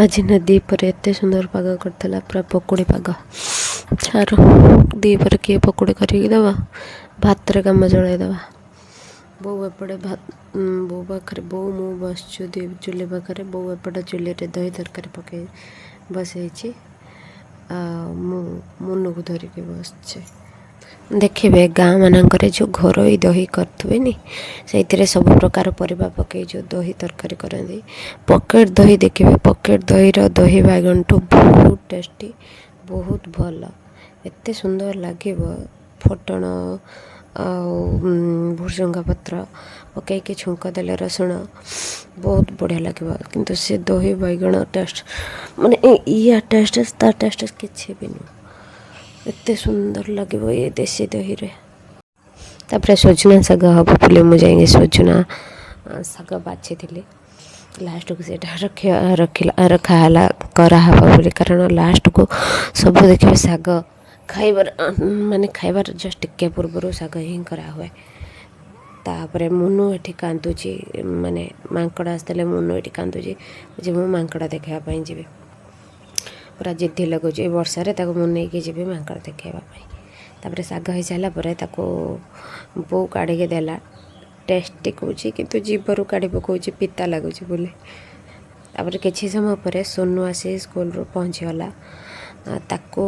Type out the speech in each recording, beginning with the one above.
ଆଜି ନା ଦ୍ୱିପହରେ ଏତେ ସୁନ୍ଦର ପାଗ କରିଥିଲା, ପୁରା ପକୁଡ଼ି ପାଗ। ଛାଡ଼, ଦ୍ୱିପହରେ କିଏ ପକୁଡ଼ି କରିକି ଦେବ? ଭାତରେ କାମ ଚଳେଇଦେବା। ବୋଉ ଏପଟେ ଭାତ, ବୋଉ ପାଖରେ ବୋଉ ମୁଁ ବସିଛୁ ଚୁଲି ପାଖରେ। ବୋଉ ଏପଟେ ଚୁଲିରେ ଦହି ତରକାରୀ ପକେଇ ବସେଇଛି ଆଉ ମୁଁ ମୁନୁକୁ ଧରିକି ବସିଛି। ଦେଖିବେ, ଗାଁ ମାନଙ୍କରେ ଯେଉଁ ଘରୋଇ ଦହି କରୁଥିବେନି, ସେଇଥିରେ ସବୁ ପ୍ରକାର ପରିବା ପକେଇ ଯେଉଁ ଦହି ତରକାରୀ କରନ୍ତି, ପକେଟ୍ ଦହି ଦେଖିବେ, ପକେଟ୍ ଦହିର ଦହି ବାଇଗଣଠୁ ବହୁତ ଟେଷ୍ଟି, ବହୁତ ଭଲ। ଏତେ ସୁନ୍ଦର ଲାଗିବ। ଫୁଟଣ ଆଉ ଭୃସଙ୍ଗା ପତ୍ର ପକେଇକି ଛୁଙ୍କ ଦେଲେ, ରସୁଣ, ବହୁତ ବଢ଼ିଆ ଲାଗିବ। କିନ୍ତୁ ସେ ଦହି ବାଇଗଣ ଟେଷ୍ଟ, ମାନେ ଇଆ ଟେଷ୍ଟ, ତା ଟେଷ୍ଟ କିଛି ବି ନୁହଁ। ଏତେ ସୁନ୍ଦର ଲାଗିବ ଏ ଦେଶୀ ଦହିରେ। ତାପରେ ସଜନା ଶାଗ ହେବ ବୋଲି ମୁଁ ଯାଇକି ସଜନା ଶାଗ ବାଛିଥିଲି। ଲାଷ୍ଟକୁ ସେଇଟା ରଖିବା ରଖିଲା ରଖା ହେଲା କରାହେବ ବୋଲି। କାରଣ ଲାଷ୍ଟକୁ ସବୁ ଦେଖିବେ, ଶାଗ ଖାଇବାର, ମାନେ ଖାଇବାର ଜଷ୍ଟ ଟିକେ ପୂର୍ବରୁ ଶାଗ ହିଁ କରାହୁଏ। ତାପରେ ମୁନୁ ଏଠି କାନ୍ଦୁଛି, ମାନେ ମାଙ୍କଡ଼ ଆସିଥିଲେ। ମୁନୁ ଏଠି କାନ୍ଦୁଛି ଯେ ମୁଁ ମାଙ୍କଡ଼ ଦେଖିବା ପାଇଁ ଯିବି। ପୁରା ଜିଦ୍ଦି ଲାଗୁଛି। ଏ ବର୍ଷାରେ ତାକୁ ମୁଁ ନେଇକି ଯିବି ମାଙ୍କଡ଼ ଦେଖାଇବା ପାଇଁ। ତାପରେ ଶାଗ ହେଇସାରିଲା ପରେ ତାକୁ ବୋଉ କାଢ଼ିକି ଦେଲା। ଟେଷ୍ଟି କହୁଛି, କିନ୍ତୁ ଜିଭରୁ କାଢ଼ି ପକାଉଛି ପିତା ଲାଗୁଛି ବୋଲି। ତାପରେ କିଛି ସମୟ ପରେ ସୋନୁ ଆସି ସ୍କୁଲରୁ ପହଞ୍ଚିଗଲା। ତାକୁ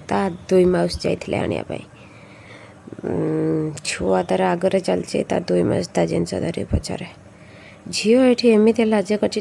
ତା ଦୁଇ ମାଉସୀ ଯାଇଥିଲେ ଆଣିବା ପାଇଁ। ଛୁଆ ତାର ଆଗରେ ଚାଲିଛି, ତା ଦୁଇ ମାଉସୀ ତା ଜିନିଷ ଧରି ପଛରେ। ଝିଅ ଏଠି ଏମିତି ଲାଜ କରିଛି।